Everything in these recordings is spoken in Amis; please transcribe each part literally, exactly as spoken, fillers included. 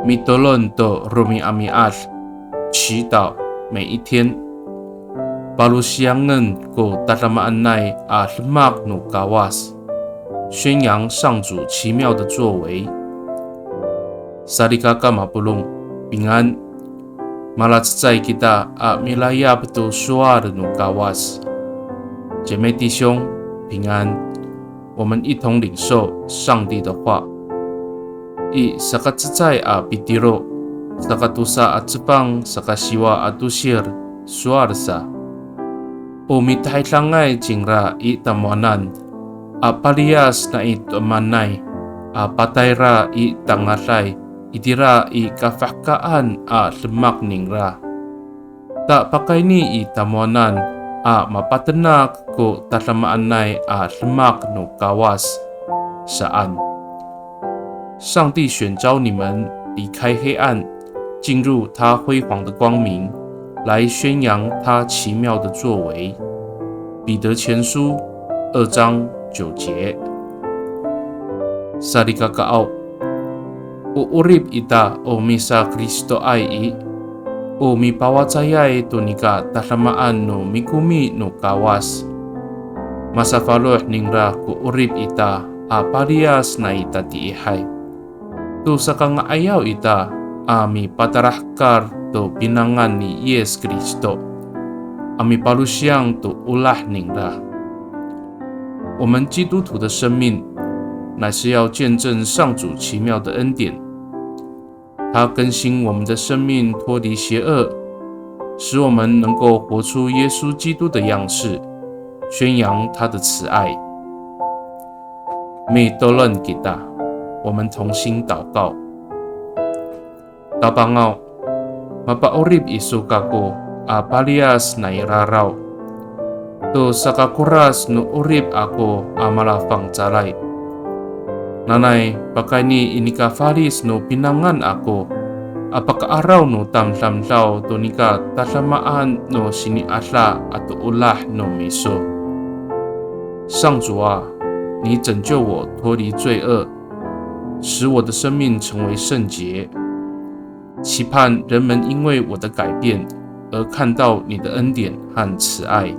Mitolon to romi'ami'ad, 祈祷每一天。Palosiyangen ko tadamaanay a demak no Kawas, 宣扬上主奇妙的作为。Salikaka mapolong, 平安。Malacecay kita a milayap to sowal no Kawas. 姐妹弟兄，平安。我们一同领受上帝的话。I sakacecay a Pitiro, sakatosa a cepang, sakasiwa a tosir, sowal sa. O mitahidangay cingra i tamowanan, a paliyas nai to'emanay, a patayra i tangalay, itira i kafahkaan a demak ningra. Ta pakayni i tamowanan a mapatenak ko tadamaanay a demak no Kawas, saan. 上帝选召你们离开黑暗，进入他辉煌的光明，来宣扬他奇妙的作为。彼得前书二章九节。Salikakaaw, o 'orip ita o misaKristoay i, o mipawacayay to nika tadamaan no mikomi no Kawas. Masafaloh ningra ko 'orip ita a paliyas nai tatiihay. To sakanga'ayaw ita a mipatalahekal to pinangan ni Yis Kristo, a mipalosiyang to olah ningra. 我们基督徒的生命乃是要见证上主奇妙的恩典。 他更新我们的生命，脱离邪恶，使我们能够活出耶稣基督的样式，宣扬他的慈爱。Mitolon kita, 我们同心祷告。Tapangaw, mapa'orip iso kako a paliyas nai raraw to sakakoras no 'orip ako a malafangcalay. Nanay pakayni i nika falic no pinangan ako a paka'araw no tamdamdaw to nika tadamaan no sini'ada ato olah no miso. 上主啊，你拯救我脱离罪恶，使我的生命成为圣洁。 期盼人们因为我的改变而看到你的恩典和慈爱。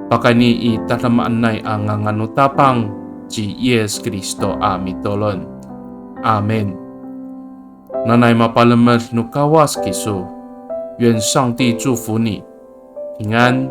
Pakayni i tadamaanay a ngangan no Tapang ci Yis Kristo a mitolon. Amin. Nanay mapalemed no Kawas kiso. 愿上帝祝福你，平安。